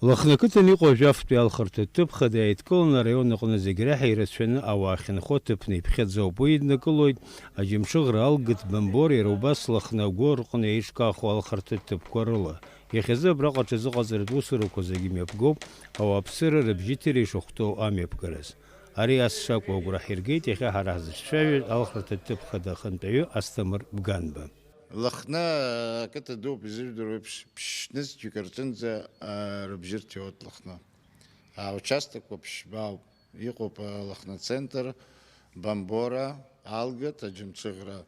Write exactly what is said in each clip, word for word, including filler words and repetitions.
Лыхны ақыҭан иҟоу ажәафтәи алхырҭатә ҭыԥ хада иааидкыланы араион аҟны зегь реиҳа ирацәаны ауаа ахьынхо аҭыԥны иԥхьаӡоуп. Уи иднакылоит Аџьамҽыӷра, Алгыт, Бамбора, иара убас Лыхны агәы рҟны еиҿкаахо алхырҭатә ҭыԥқәа рыла. Иахьазы абраҟа аҽазыҟаҵаратә усурақәа зегьы мҩаԥгоуп, ауааԥсыра рыбжьыҭира ишахәҭоу амҩаԥгараз. Ари ас шакәу агәра ҳиргеит иахьа ҳара ҳзыҿцәажәоз алхырҭатә ҭыԥ хада ахантәаҩы Асҭамыр Бганба. Лыхны ақыҭа дууп, изыжәдыруа еиԥш, ԥшь-нызқьҩык рҿынӡа, а, рыбжьы рҭиуеит Лыхны. Аучастокқәа ԥшьба ауп. Иҟоуп, а, Лыхны ацентр, Бамбора, Алгыт, Аџьамҽыӷра.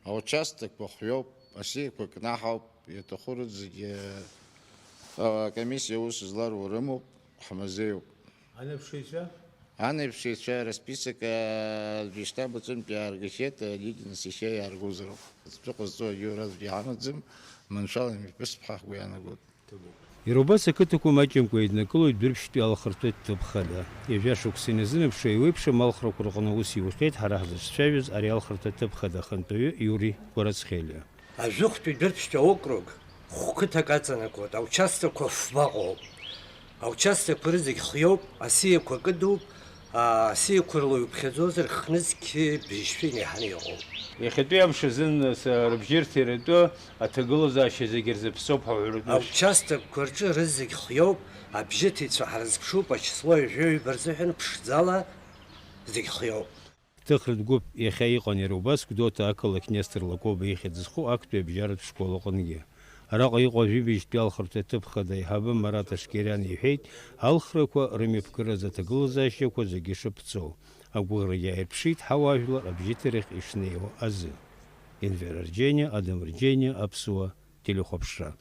Аучастокқәа хҩоуп, асиақәа кнаҳауп, иаҭаху рызегьы, а, акомиссиа аус зларуа рымоуп, ҳмузеиуп. Анаԥшыҩцәа? Анаԥшыҩцәа расписок, а, аӡәы иштаб аҿынтә иааргахьеит, а, личность иахьа иааргозароуп. Зтәы ҟазҵо аӡәы уразгьы ҳамаӡам, маншәала имҩаԥысп ҳәа ҳгәы иаанагоит. Иара убас ақыҭақәа маҷымкәа еиднакылоит Дәрыԥшьтәи алхырҭатә ҭыԥ хада. Ҩажәа шықәса иназынаԥшуа еиуеиԥшым алхрақәа рҟны аус иухьеит ҳара ҳзыҿцәажәоз ари алхырҭатә ҭыԥ хада ахантәаҩы Иури Кәарацхелиа. Ажәохәтәи Дәрыԥшьтәи аокруг хә-қыҭак аҵанакуеит, аучастокқәа фба ыҟоуп. Аучастокқәа рызегь хиоуп, асиақәа кыдуп, аа, асиақәа рыла иуԥхьаӡозар, хнызқьи бжьшәи инеиҳаны иҟоуп. Иахьатәи амш азын, ас-, рыбжьырҭа иратәы аҭагылазаашьа зегьы рзаԥсоуп ҳәа уҳәаратәы. Аучастокқәа рҿы рызегь хиоуп, абжьыҭыҩцәа ҳрызԥшуп, ачисло ҩажәа-ҩба рзыҳәан ԥшӡала зегь хиоуп. Ҭыхратә гәыԥ иахьа иҟан иара убас Гәдоуҭа ақалақь Нестор Лакоба ихьӡ зху актәи абжьаратә школ аҟынгьы. Араҟа иҟоу ажәибжьтәи алхырҭа ҭыԥ хада аиҳабы Марат Ашкериан иҳәеит, алхрақәа рымҩаԥгаразы аҭагылазаашьақәа зегьы шаԥҵоу. Агәыӷрагьы ааирԥшит ҳауаажәлар абжьыҭарахь ишнеиуа азы. Енвер Арџьениа, Адам Рџьениа, Аԥсуа телехәаԥшра.